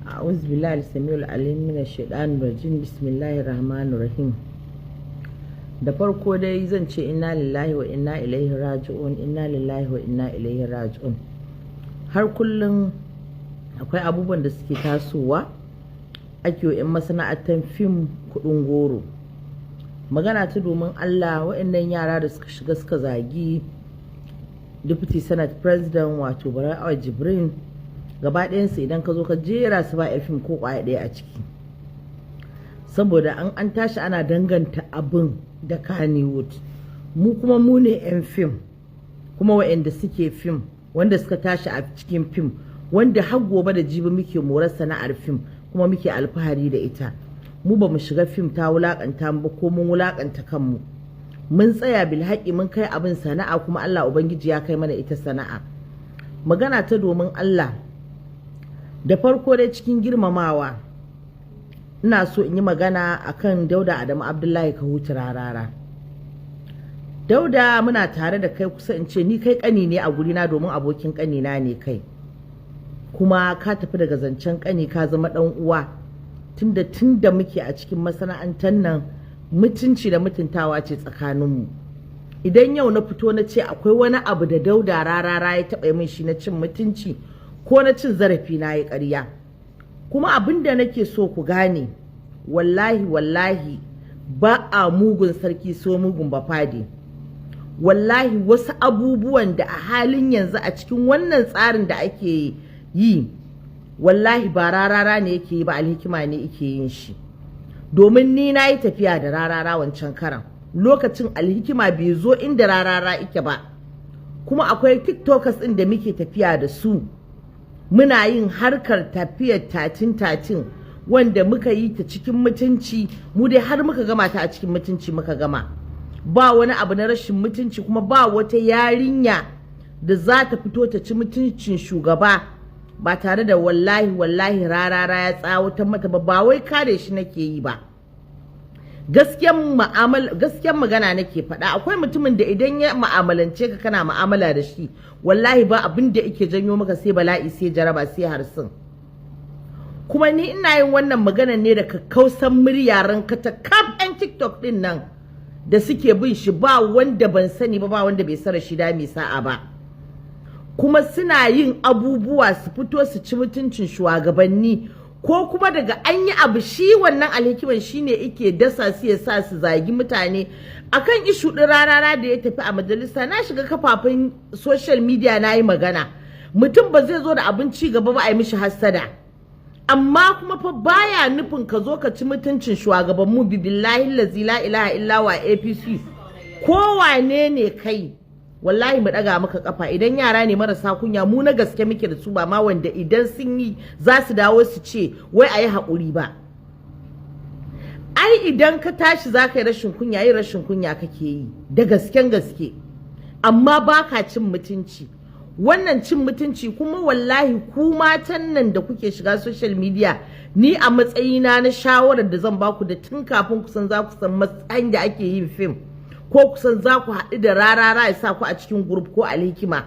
أعوذ بالله السميع العليم من الشيطان الرجيم، بسم الله الرحمن الرحيم. Da farko dai zan ce inna lillahi wa inna ilaihi raji'un, inna lillahi wa inna ilaihi raji'un. Har kullum akwai abubuwan da suke tasowa ake wa 'yan masana'antar fim kudin goro. Magana ta domin Allah, waɗannan yara da suka shiga suka zagi Deputy Senate President, wato Barau Jibrin, gaba ɗayansu idan ka zo ka jera su, ba fim ko ƙwaya ɗaya a ciki, saboda an tashi ana danganta abin da Kannywood. Mu kuma mu ne 'yan fim, kuma waɗanda suke fim, wanda suka tashi a cikin fim, wanda har gobe da jibi muke morar sana'ar fim kuma muke alfahari da ita. Mu ba mu shiga fim ta wulakanta mu ba ko mun wulakanta kanmu. Mun tsaya bilhaƙi, mun kai abin sana'a, kuma Allah Ubangiji ya kai mana ita sana'a. Magana ta domin Allah, da farko dai, cikin girmamawa, ina so in yi magana akan Dauda Adamu Abdullahi Kahutu Rarara. Dauda, muna tare da kai, kusa in ce ni kai kani ne a gurina, domin abokin kanina ne kai. Kuma ka tafi daga zancen kani, ka zama dan uwa, tunda muke a cikin masana'antar nan, mutunci da mutuntawa ce tsakaninmu. Idan yau na fito na ce akwai wani abu da Dauda Rarara ya taɓa min shi na cin mutunci ko na cin zarafi, na yi ƙarya. Kuma abin da nake so ku gane, wallahi wallahi, ba a mugun sarki so mugun bafade. Wallahi wasu abubuwan da a halin yanzu a cikin wannan tsarin da ake yi, wallahi ba Rarara ne yake yi ba, Alhikima ne yake yin shi. Domin ni na yi tafiya da Rarara wancan karan, lokacin Alhikima bai zo inda Rarara yake ba. Kuma akwai TikTokers ɗin da muke tafiya da su, muna yin harkar tafiyar tatin tatin, wanda muka yi ta cikin mutunci. Mu dai har muka gama ta a cikin mutunci muka gama, ba wani abu na rashin mutunci. Kuma ba wata yarinya da za ta fito ta ci mutuncin shugaba ba tare da wallahi wallahi Rarara ya tsawatar mata ba. Ba wai kare shi nake yi ba, gaskiyan magana nake faɗa. Akwai mutumin da idan ya mu'amalance ka, kana mu'amala da shi, wallahi ba abin da yake janyo maka sai bala'i, sai jaraba, sai harsin. Kuma ni ina yin wannan magana ne da kakkausan murya. Ranka ta kaf 'yan TikTok din nan da suke bin shi, ba wanda ban sani ba, ba wanda bai sara shi da mai sa'a ba. Kuma suna yin abubuwa, su fito su ci mutuncin shugabanni, ko kuma daga an yi abu, shi wannan Alhikiman shine yake dasa su, ya sa su zagi mutane. Akan issue ɗin Rarara da ya tafi a majalisa, na shiga kafafen social media na yi magana. Mutum ba zai zo da abin ci gaba ba a yi mishi hassada, amma kuma fa baya nufin ka zo ka ci mutuncin shugabanmu. Billahi lazi la ilaha illa wa APC, ko wane ne kai, wallahi mu daga maka kafa idan yara ne marasa kunya. Mu na gaske muke da su, ba ma wanda idan sun yi za su dawo su ce wai a yi haƙuri ba. Ai idan ka tashi za ka yi rashin kunya, yi rashin kunya kake yi da gasken gaske, amma ba ka cin mutunci. Wannan cin mutunci kuma, wallahi ku matan nan da kuke shiga social media, ni a matsayina na shawarar da zan baku, da tun kafin kusan za ku san matsayin da ake yin fim, ko kusan za ku haɗu da Rarara ya sa ku a cikin group ko Alhikima,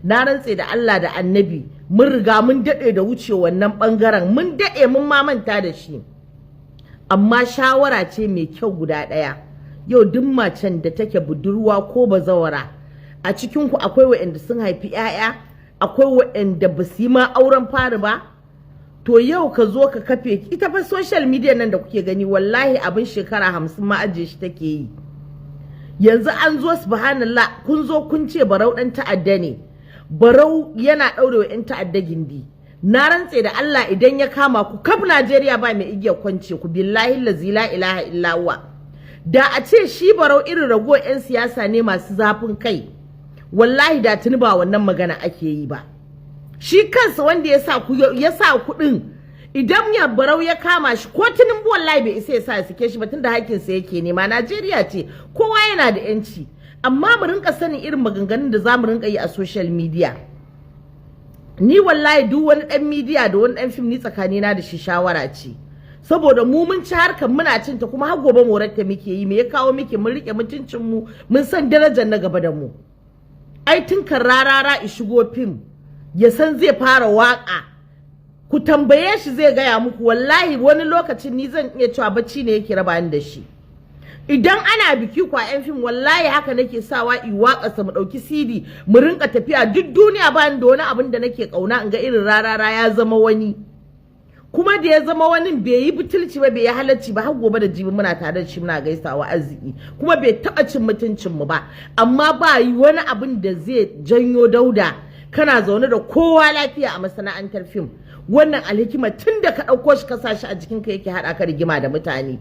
na rantse da Allah da Annabi, mun riga mun daɗe da wuce wannan ɓangaren, mun daɗe mun ma manta da shi. Amma shawara ce mai kyau guda ɗaya. Yau duk macen da take budurwa ko bazawara a cikin ku, akwai waɗanda sun haifi 'ya'ya, akwai waɗanda ba su yi ma auren fari ba. To yau ka zo ka kafe ita fa social media nan da kuke gani, wallahi abin shekara 50 ma ajiye shi take yi. Yanzu an zo, subhanallah, kun zo kun ce Barau dan ta'adda ne, Barau yana ɗaurewa 'yan ta'adda gindi. Na rantse da Allah, idan ya kama ku kaf Najeriya, ba mai igiyar kwance ku, billahi lazi la ilaha illa huwa. Da a ce shi Barau irin ragowar 'yan siyasa ne masu zafin kai, wallahi da tuni ba wannan magana ake yi ba. Shi kansa wanda ya sa ku, ya sa kuɗin, idan ya Barau ya kama shi, ko Tinubu wallahi bai isa ya sa ya sake shi ba, tunda hakkinsa yake nema. Najeriya ce, kowa yana da yanci, amma mu rinka sanin irin maganganun da za mu rinka yi a social media. Ni wallahi duk wani dan media da wani dan fim, ni tsakanina da shi shawara ce, saboda mu mun ci harkar, muna cin ta, kuma har gobe morarta muke yi. Me ya kawo muke? Mun rike mutuncin mu, mun san darajar na gaba da mu. Ai tun kan Rarara i shigo fim ya san zai fara waka. Ku tambaye shi, zai gaya muku. Wallahi wani lokacin ni zan iya cewa bacci ne yake raba ni da shi. Idan ana biki kwa yan fim, wallahi haka nake sawa i waƙa, mu ɗauki CD, mu rinka tafiya duk duniya. Ba ni da wani abin da nake kauna in ga irin Rarara ya zama wani. Kuma da ya zama wani, bai yi butulci ba, bai yi halacci ba. Har gobe da jibi muna tare da shi, muna gaisawa arziki, kuma bai taɓa cin mutuncin mu ba. Amma ba yi wani abin da zai janyo, Dauda, kana zaune da kowa lafiya a masana'antar fim. Wannan alhikima, tun da ka ɗauko shi ka sa shi a jikinka, yake haɗa ka rigima da mutane.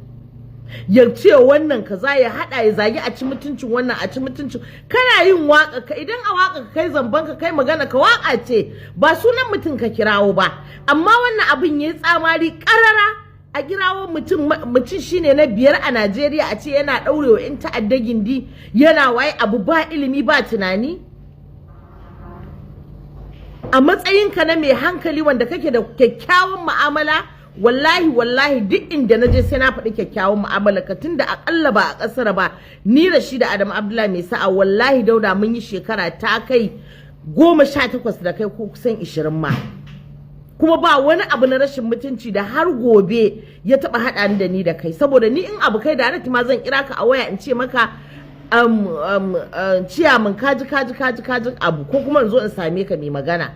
Ya ce wannan kaza, ya hada ya zagi, a ci mutuncin wannan, a ci mutuncin. Kana yin waka ka, idan a waka ka kai zamban ka, kai magana ka, waka ce, ba sunan mutum ka kirawo ba. Amma wannan abin yayi tsamari karara a kirawo mutum. Mutum shine na biyar a Najeriya, a ce yana daurewa in ta'adda gindi, yana waye abu, ba ilimi ba tunani. A matsayinka na mai hankali wanda kake da kyakkyawan mu'amala, wallahi wallahi duk inda na je sai na faɗi kyakkyawan mu'amala ka, tunda akalla ba a ƙasar ba, ni da shi da Adamu Abdullahi mai sa'a, wallahi Dauda, mun yi shekara ta kai 18 da kai ko kusan 20 ma, kuma ba wani abu na rashin mutunci da har gobe ya taɓa haɗa ni da ni da kai. Saboda ni in abu kai da ma zan kira ka a waya in ce maka, "Ciyaman, kaji kaji kaji kaji abu," ko kuma in zo in same ka mai magana.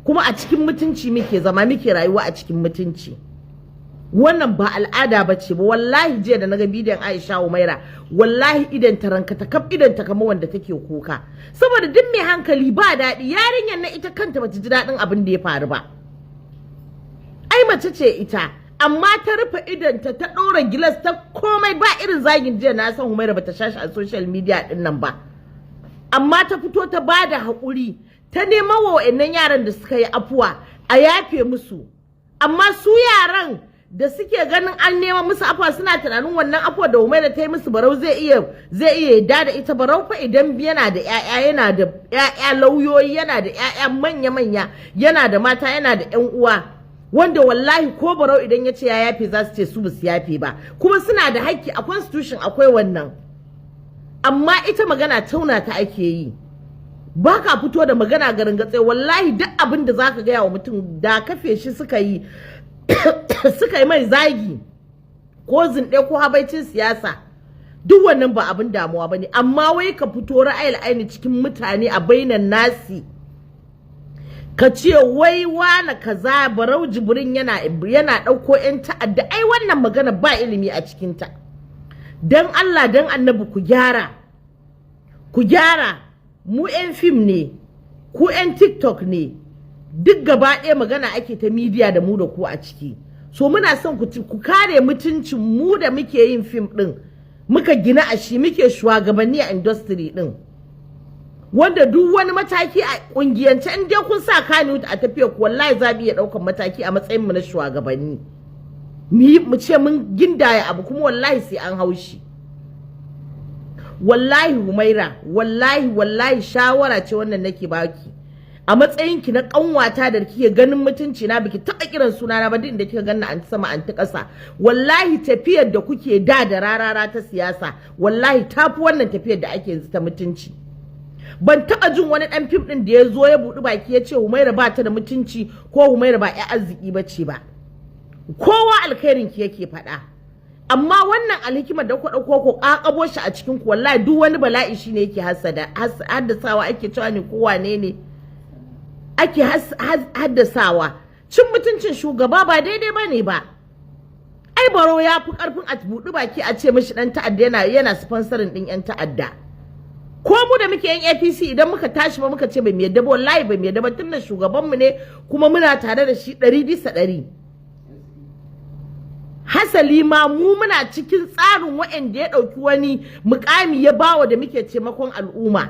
Kuma a cikin mutunci muke zama, muke rayuwa a cikin mutunci. Wannan ba al'ada ba ce ba. Wallahi jiya da naga bidiyon Aisha Umaira, wallahi idan ta ranka ta kaf, idan ta kamar wanda take kuka. Saboda duk mai hankali, ba daɗi. Yarinyar na ita kanta bata ji daɗin abin da ya faru ba. Ai mace ce ita, amma ta rufe idonta, ta ɗora gilas, ta komai. Ba irin zagin jiya na san Humaira bata shashi a social media ɗin nan ba. Amma ta fito ta bada haƙuri, ta neman wa wa'annan yaran da suka yi afuwa, a yafe musu. Amma su yaran da suke ganin an nema musu afuwa, suna tunanin wannan afuwa da Humaira ta yi musu, Barau zai iya yadda da ita. Barau fa idan yana da ƴaƴa, yana da ƴaƴa lauyoyi, yana da ƴaƴa manya-manya, yana da mata, yana da ƴan uwa, wanda wallahi ko Barau idan ya ce ya yafe, za su ce su basu yafe ba. Kuma suna da haƙƙi a constitution, akwai wannan. Amma ita magana tauna ta ake yi, ba ka fito da magana garin gatse. Wallahi duk abin da zaka gaya wa mutum da kafe shi suka yi mai zagi ko zinɗe ko habaicin siyasa, duk wannan ba abin damuwa ba ne. Amma wai ka fito ra'ayil aini cikin mutane, a bainan nasi, ka ce wai wane kaza, Barau Jibrin yana ɗauko 'yan ta'adda, ai wannan magana ba ilimi a cikinta. Don Allah, don Annabi, ku gyara, ku gyara. Mu 'yan fim ne, ku 'yan TikTok ne, duk gaba ɗaya magana ake ta media da mu da ku a ciki. So muna son ku kare mutuncin mu da muke yin fim ɗin, muka gina a shi, muke shugabanni a industry ɗin, wanda duk wani mataki a kungiyance, in dai kun sa Kannywood a tafiya ku, wallahi za mu iya ɗaukan mataki a matsayin mu na shugabanni, mu ce mun gindaya abu, kuma wallahi sai an haushi. Wallahi Humaira, wallahi wallahi shawara ce wannan nake baki a matsayin ki na kanwata da kike ganin mutunci na, biki taɓa kiran sunana ba duk inda kika ganna, an sama an ta ƙasa. Wallahi tafiyar da kuke da da Rarara ta siyasa, wallahi tafi wannan tafiyar da ake yanzu ta mutunci. Ban taɓa jin wani ɗan fim ɗin da ya zo ya buɗi baki ya ce Humaira ba ta da mutunci ko Humaira ba 'ya arziki ba ce ba. Kowa alkhairin ki yake faɗa. Amma wannan alhikimar da kuka ɗauko ku ƙaƙabo shi a cikin ku, wallahi duk wani bala'i shine yake haddasawa. Ake cewa ne ko wane ne ake haddasawa. Cin mutuncin shugaba ba daidai ba ne ba. Ai Barau ya fi karfin a buɗi baki a ce mishi ɗan ta'adda, yana sponsoring ɗin 'yan ta'adda. Ko mu da muke yin APC, idan muka tashi ba muka ce ba mu yadda ba, wallahi ba mu yadda ba, tunda shugabanmu ne kuma muna tare da shi 100%. Hasali ma mu muna cikin tsarin waɗanda ya ɗauki wani mukami ya bawa da muke taimakon al'umma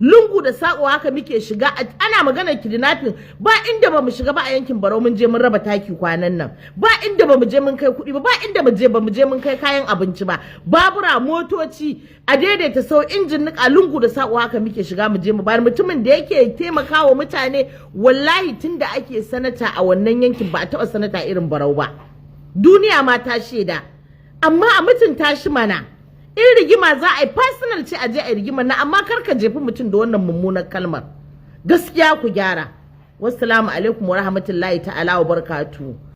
lungu da saƙo. Haka muke shiga. Ana maganar kidnapping, ba inda ba mu shiga ba a yankin Barau. Mun je mun raba taki kwanan nan, ba inda ba mu je mun kai kuɗi ba, ba inda mu je ba mu je mun kai kayan abinci ba, babura, motoci, a daidaita sau, injin niƙa, lungu da saƙo haka muke shiga mu je mu bayar. Mutumin da yake taimakawa mutane, wallahi tunda ake sanata a wannan yankin ba a taɓa sanata irin Barau ba, duniya ma ta shaida. Amma a mutunta shi mana. In rigima za a yi, personal ce, a je a yi rigima na, amma kar ka jefi mutum da wannan mummunar kalmar. Gaskiya ku gyara. Wassalamu alaikum wa rahmatullahi ta'ala wa barakatuhu.